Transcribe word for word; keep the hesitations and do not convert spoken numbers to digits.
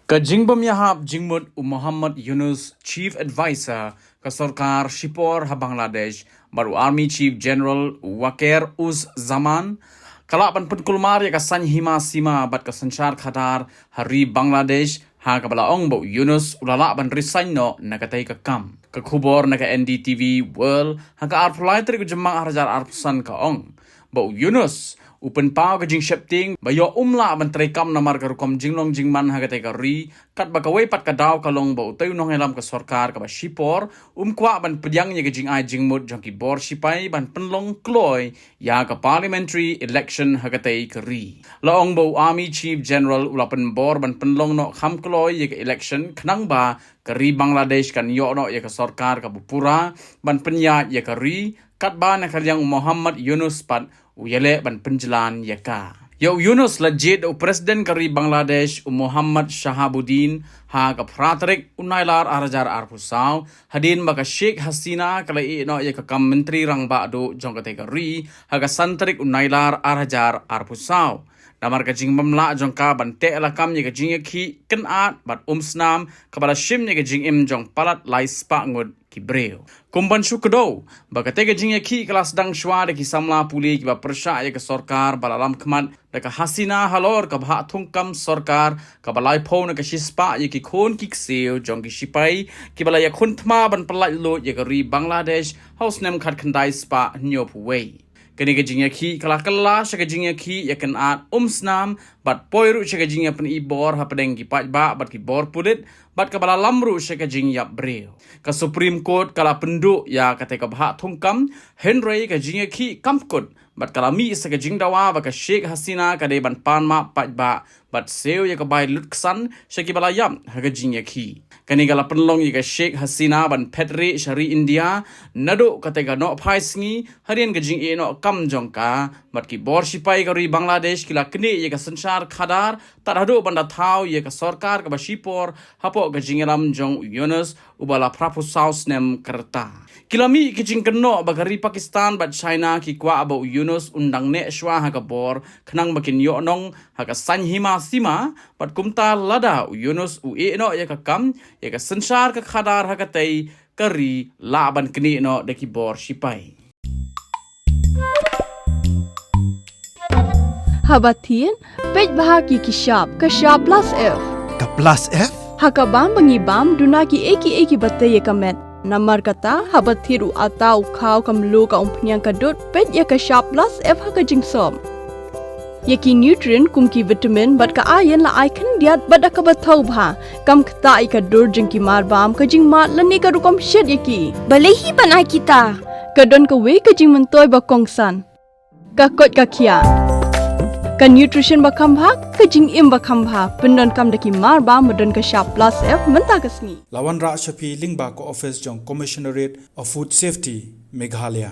Ka jingbym ïahap jingmut u Muhammad Yunus, Chief Advisor ka sorkar shipor ha Bangladesh, bad u Army Chief General Waqar Uz Zaman, ka lah ban pynkulmar ïa ka saiñ hima sima bad ka synshar khadar ha ri Bangladesh, ha kaba la ong ba u Yunus u la lah ban resign noh na katei ka kam. Ka khubor na ka N D T V World ha ka arphew lai tarik u Jymmang arhajar arphew san ka ong ba u Yunus u pynpaw ka jingsheptieng ba ïoh um lah ban treikam namar ka rukom jinglong jingman ha katei ka ri, katba kawei pat ka daw ka long ba utei u nongïalam ka sorkar kaba shipor um kwah ban pdiang ïa ka jingai jingmut jong ki bor shipai ban pynlong kloi ïa ka parliamentary election ha katei ka ri. La ong ba u Army Chief General u la pynbor ban pynlong noh kham kloi ïa ka election khnang ba ka ri Bangladesh kan ïoh noh ïa ka sorkar kaba pura ban pynïaid ïa ka ri, katba na ka liang u Muhammad Yunus pat u ïaleh ban pynjlan ïa ka. Ïa u Yunus la jied da u President ka ri Bangladesh u Muhammad Shahabuddin ha ka phra tarik u Nailar arhajar arphew saw, hadien ba ka Sheikh Hasina ka la ïeh noh ïa ka kam Myntri Rangbah Duh jong katei ka ri ha ka san tarik u Nailar arhajar arphew saw. Namar ka jingbymlah jong ka ban teh lakam ïa ka jingïakhih kynad bad um snam kaba la shim ïa ka jingim jong palat lai spah ngut ki briew. Kum ban shu kdew ba katei ka jingïakhih ka la sdang shuwa da ki samla pule kiba pyrshah ïa ka sorkar ba la lam khmat da ka Hasina halor ka bhah thungkam sorkar kaba laiphew na ka shispah ïa ki khun ki ksiew jong ki shipai kiba la ïakhun thma ban pyllait luid ïa ka ri Bangladesh ha u snem khatkhyndai spah hynñiewphew wei. Kane ka jingïakhih ka la kylla sha ka jingïakhih ïa kynad um snam bad poi ruh sha ka jingïapyni bor hapdeng ki paidbah bad ki bor pulit bad kaba la lam ruh sha ka jingïap briew. Ka Supreme Court ka la pynduh ïa katei ka bhah thungkam, hynrei ka jingïakhih kam kut bad ka la mih sa ka jingdawa ba ka Sheikh Hasina ka dei ban pan map paidbah bad siew ïa ka bai lutksan sha kiba la ïap ha ka jingïakhih. Kane ka la pynlong ïa ka Sheikh Hasina ban phet rieh sha ri India naduh katei ka nohphai sngi hadien ka jingïeh noh kam jong ka, bad ki bor shipai ka ri Bangladesh ki la knieh ïa ka synshar khadar tad haduh ban da thaw ïa ka sorkar kaba shipor hapoh ka jingïalam jong u Yunus uba la phraphew saw snem ka rta. Ki la mih ki jingkynnoh ba ka ri Pakistan bad China ki kwah ba u Yunus un dang neh shuwa ha ka bor khnang ba kin ïoh nong ha ka saiñ hima sima, bad kumta lada u Yunus u ïeh noh ïa ka kam, ïa ka synshar ka khadar ha katei ka ri lah ban knieh noh da ki bor shipai. Haba thied, peit bha ki ki shap, ka shap plus F. Ka plus F? Ha ka bam ba ngi bam, duna ki ei ki ei kiba tei ïa ka met. Namar kata, haba thied u atta, u khaw, ka mluh, ka umphniang, ka dud, peit ïa ka shap plus F ha ka jingsop. Ïa ki nutrient kum ki vitamin bad ka iron la ai khyndiat bad da kaba thaw bha. Kam ktah ïa ka dur jong ki mar bam, ka jingmad lane ka rukom shet ïa ki. Balei hi ban ai kita? Ka don kawei ka jingmyntoi ba kongsan. Ka koit ka khiah. Ka nutrition ba kham bha, ka jingim ba kham bha. Pyndonkam da ki mar bam ba don ka shap plus F mynta ka sngi. La wanrah sha phi lyngba ka office jong Commissionerate of Food Safety, Meghalaya.